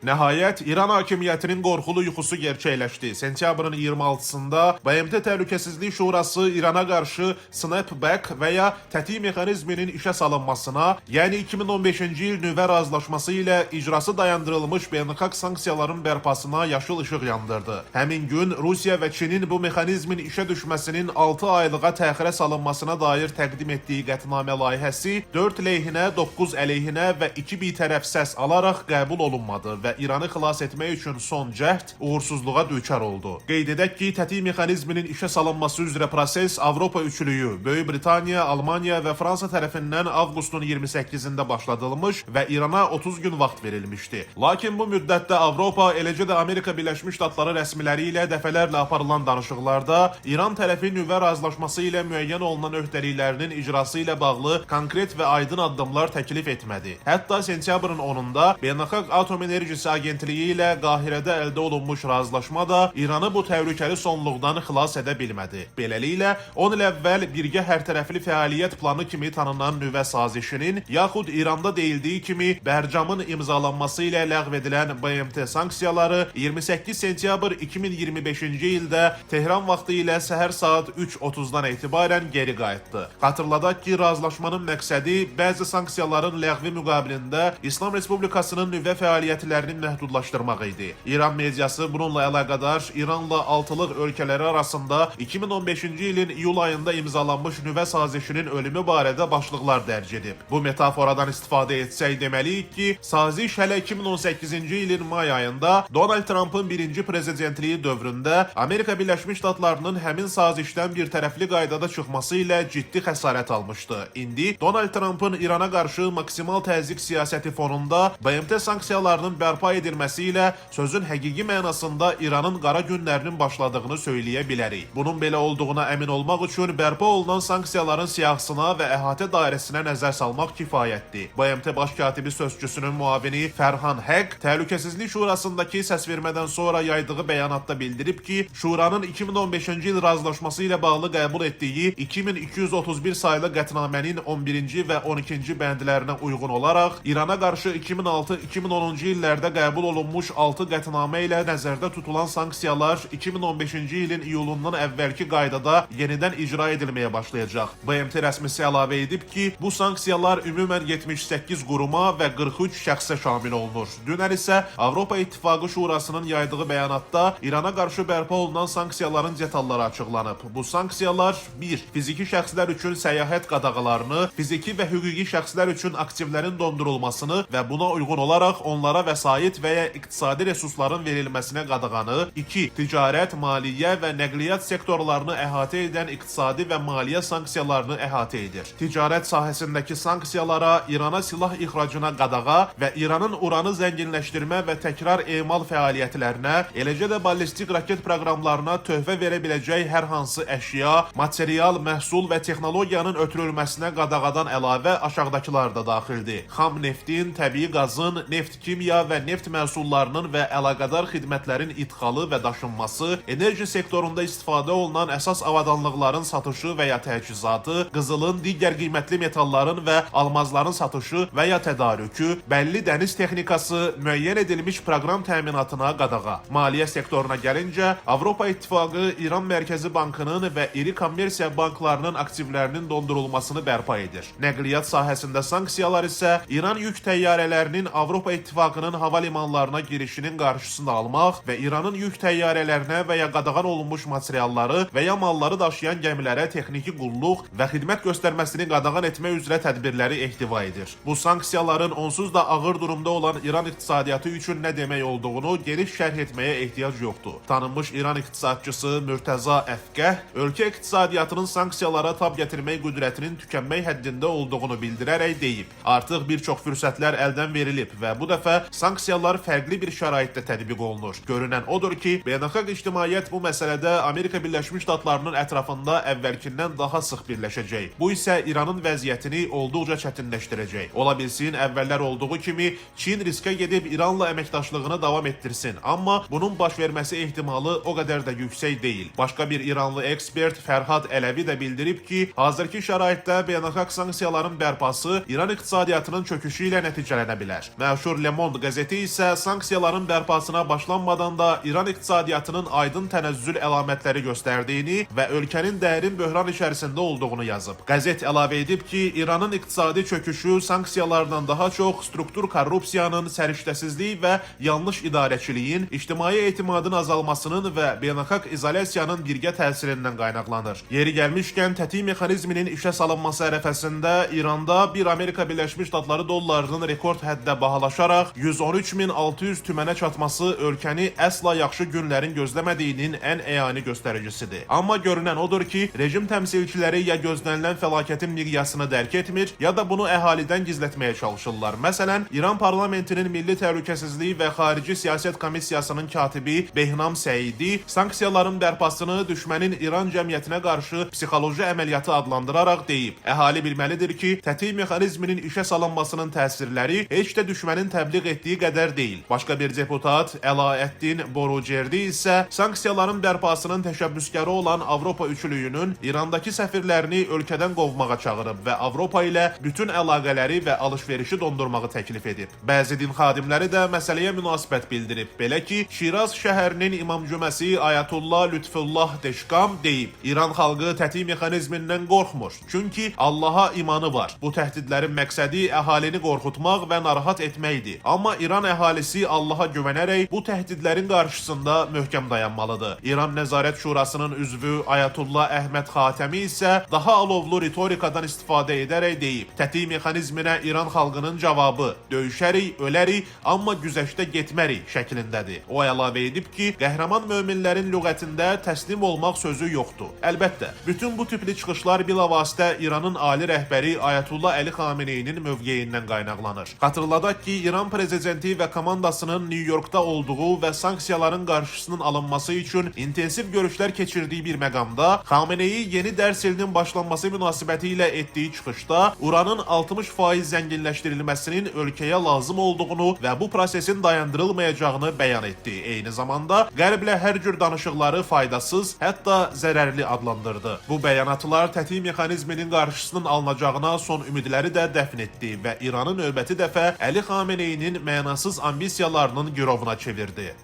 Nəhayət, İran hakimiyyətinin qorxulu yuxusu gerçəkləşdi. Sentyabrın 26-sında BMT Təhlükəsizlik Şurası İrana qarşı snapback və ya tətik mexanizminin işə salınmasına, yəni 2015-ci il nüvə razılaşması ilə icrası dayandırılmış beynəlxalq sanksiyaların bərpasına yaşıl işıq yandırdı. Həmin gün Rusiya və Çinin bu mexanizmin işə düşməsinin 6 aylığa təxirə salınmasına dair təqdim etdiyi qətnamə layihəsi 4 leyhinə, 9 əleyhinə və 2 bitərəf səs alaraq qəbul olunmadı və İranı xilas etmək üçün son cəhd uğursuzluğa düçar oldu. Qeyd edək ki, tətik mexanizminin işə salınması üzrə proses Avropa üçlüyü, Böyük Britaniya, Almaniya və Fransa tərəfindən avqustun 28-də başladılmış və İrana 30 gün vaxt verilmişdi. Lakin bu müddətdə Avropa, eləcə də Amerika Birləşmiş Ştatları rəsmiləri ilə dəfələrlə aparılan danışıqlarda İran tərəfi nüvə razılaşması ilə müəyyən olunan öhdəliklərinin icrası ilə bağlı konkret və aydın addımlar təklif etmədi. Hətta sentyabrın 10-da Beynəlxalq Atom Enerjisi Agentliyi ilə Qahirədə əldə olunmuş razılaşma da İranı bu təhlükəli sonluqdan xilas edə bilmədi. Beləliklə, 10 il əvvəl birgə hərtərəfli fəaliyyət planı kimi tanınan nüvə sazişinin, yaxud İranda deyildiyi kimi Bərcamın imzalanması ilə ləğv edilən BMT sanksiyaları 28 sentyabr 2025-ci ildə Tehran vaxtı ilə səhər saat 3:30-dan etibarən geri qayıtdı. Xatırladaq ki, razılaşmanın məqsədi bəzi sanksiyaların ləğvi müqabilində İslam Respublikasının nüvə fəaliyyətlərini məhdudlaşdırmaq idi. İran mediası bununla əlaqədar İranla altılıq ölkələri arasında 2015-ci ilin iyul ayında imzalanmış nüvə sazişinin ölümü barədə başlıqlar dərc edib. Bu metaforadan istifadə etsək deməliyik ki, saziş hələ 2018-ci ilin may ayında Donald Trumpın birinci prezidentliyi dövründə Amerika Birləşmiş Ştatlarının həmin sazişdən birtərəfli qaydada çıxması ilə ciddi xəsarət almışdı. İndi Donald Trumpın İrana qarşı maksimal təzyiq siyasəti fonunda BMT sanksiyalarının bərpa edilməsi ilə sözün həqiqi mənasında İranın qara günlərinin başladığını söyləyə bilərik. Bunun belə olduğuna əmin olmaq üçün bərpa olunan sanksiyaların siyahısına və əhatə dairəsinə nəzər salmaq kifayətdir. BMT Baş katibi sözçüsünün müavini Fərhan Həq Təhlükəsizlik Şurasındakı səsvermədən sonra yaydığı bəyanatda bildirib ki, Şuranın 2015-ci il razılaşması ilə bağlı qəbul etdiyi 2231 saylı qətnamənin 11-ci və 12-ci bəndlərinə uyğun olaraq İrana qarşı 2006-2010-cu illərdə qəbul olunmuş 6 qətnamə ilə nəzərdə tutulan sanksiyalar 2015-ci ilin iyulundan əvvəlki qaydada yenidən icra edilməyə başlayacaq. BMT rəsmisi əlavə edib ki, bu sanksiyalar ümumən 78 quruma və 43 şəxsə şamil olunur. Dünən isə Avropa İttifaqı Şurasının yaydığı bəyanatda İrana qarşı bərpa olunan sanksiyaların detalları açıqlanıb. Bu sanksiyalar 1. Fiziki şəxslər üçün səyahət qadağalarını, fiziki və hüquqi şəxslər üçün aktivlərin dondurulmasını və buna uyğun olaraq onlara vəsait və ya iqtisadi resursların verilməsinə qadağanı, 2. Ticarət, maliyyə və nəqliyyat sektorlarını əhatə edən iqtisadi və maliyyə sanksiyalarını əhatə edir. Ticarət sahəsindəki sanksiyalara İrana silah ixracına qadağa və İranın uranı zənginləşdirmə və təkrar emal fəaliyyətlərinə, eləcə də ballistik raket proqramlarına töhfə verə biləcək hər hansı əşya, material, məhsul və texnologiyanın ötürülməsinə qadağadan əlavə aşağıdakılar da daxildir. Xam neftin, təbii qazın, neft kimya və neft məhsullarının və əlaqədar xidmətlərin idxalı və daşınması, enerji sektorunda istifadə olunan əsas avadanlıqların satışı və ya təchizatı, qızılın, digər qiymətli metalların və almazların satışı və ya tədarükü, bəlli dəniz texnikası, müəyyən edilmiş proqram təminatına qadağa. Maliyyə sektoruna gəlincə, Avropa İttifaqı İran Mərkəzi Bankının və iri kommersiya banklarının aktivlərinin dondurulmasını bərpa edir. Nəqliyyat sahəsində sanksiyalar isə İran yük təyyarələrinin Avropa İttifaqının hava limanlarına girişinin qarşısını almaq və İranın yük təyyarələrinə və ya qadağan olunmuş materialları və ya malları daşıyan gəmilərə texniki qulluq və xidmət göstərməsini qadağan etmək üzrə tədbirləri ehtiva edir. Bu sanksiyaların onsuz da ağır durumda olan İran iqtisadiyyatı üçün nə demək olduğunu geniş şərh etməyə ehtiyac yoxdur. Tanınmış İran iqtisadçısı Mürtəza Əfqəh ölkə iqtisadiyyatının sanksiyalara tab gətirmək qüdrətinin tükənmək həddində olduğunu bildirərək deyib: "Artıq bir çox fürsətlər əldən verilib və bu dəfə sanksiyalar sanksiyalar fərqli bir şəraitdə tətbiq olunur. Görünən odur ki, beynəlxalq ictimaiyyət bu məsələdə Amerika Birləşmiş Ştatlarının ətrafında əvvəlkindən daha sıx birləşəcək. Bu isə İranın vəziyyətini olduqca çətinləşdirəcək. Ola bilsin, əvvəllər olduğu kimi Çin riskə gedib İranla əməkdaşlığını davam etdirsin, amma bunun baş verməsi ehtimalı o qədər də yüksək deyil. Başqa bir İranlı ekspert Fərhad Ələvi də bildirib ki, hazırki şəraitdə beynəlxalq sanksiyaların bərpası İran iqtisadiyyatının çöküşü ilə nəticələnə bilər. Məşhur Le Monde qəzeti isə sanksiyaların bərpasına başlanmadan da İran iqtisadiyyatının aydın tənəzzül əlamətləri göstərdiyini və ölkənin dərin böhran içərisində olduğunu yazıb. Qəzet əlavə edib ki, İranın iqtisadi çöküşü sanksiyalardan daha çox struktur korrupsiyanın, səriştəsizlik və yanlış idarəçiliyin, ictimai etimadın azalmasının və beynəlxalq izolyasiyanın birgə təsirindən qaynaqlanır. Yeri gəlmişkən, tətik mexanizminin işə salınması ərəfəsində İranda bir Amerika Birləşmiş Ştatları dollarının rekord həddə bahalaşaraq 113.600 tümənə çatması ölkəni əsla yaxşı günlərin gözləmədiyinin ən əyani göstəricisidir. Amma görünən odur ki, rejim təmsilçiləri ya gözlənilən fəlakətin miqyasını dərk etmir, ya da bunu əhalidən gizlətməyə çalışırlar. Məsələn, İran parlamentinin Milli Təhlükəsizlik və Xarici Siyasət Komissiyasının katibi Behnam Səidi sanksiyaların bərpasını düşmənin İran cəmiyyətinə qarşı psixoloji əməliyyatı adlandıraraq deyib: "Əhali bilməlidir ki, tətik mexanizminin işə salınmasının təsirləri heç də düşmənin təbliğ etdiyi qədər deyil." Başqa bir deputat Əlaəddin Borucerdi isə sanksiyaların bərpasının təşəbbüskarı olan Avropa üçlüyünün İrandakı səfirlərini ölkədən qovmağa çağırıb və Avropa ilə bütün əlaqələri və alış-verişi dondurmağı təklif edib. Bəzi din xadimləri də məsələyə münasibət bildirib. Belə ki, Şiraz şəhərinin İmam Cüməsi Ayətullah Lütfullah Deşqam deyib: "İran xalqı tətik mexanizmindən qorxmur, çünki Allaha imanı var. Bu təhdidlərin məqsədi əhalini qorxutmaq və narahat etməkdir. Amma İran əhalisi Allaha güvənərək bu təhdidlərin qarşısında möhkəm dayanmalıdır." İran Nəzarət Şurasının üzvü Ayətullah Əhməd Xatəmi isə daha alovlu ritorikadan istifadə edərək deyib: "Tətik mexanizminə İran xalqının cavabı döyüşərik, ölərik, amma güzəştə getmərik şəklindədir. O əlavə edib ki, qəhrəman möminlərin lüğətində təslim olmaq sözü yoxdur. Əlbəttə, bütün bu tipli çıxışlar bilavasitə İranın ali rəhbəri Ayətullah Əli Xameneyinin mövqeyindən qaynaqlanır. Xatırladaq ki, İran prezidenti və komandasının New Yorkda olduğu və sanksiyaların qarşısının alınması üçün intensiv görüşlər keçirdiyi bir məqamda Xameneyi yeni dərs ilinin başlanması münasibəti ilə etdiyi çıxışda uranın 60% zənginləşdirilməsinin ölkəyə lazım olduğunu və bu prosesin dayandırılmayacağını bəyan etdi. Eyni zamanda Qərblə hər cür danışıqları faydasız, hətta zərərli adlandırdı. Bu bəyanatlar tətik mexanizminin qarşısının alınacağına son ümidləri də dəfn etdi və İranı növbəti dəfə Əli Xameneyinin mənasız ambisiyalarının girovuna çevirdi.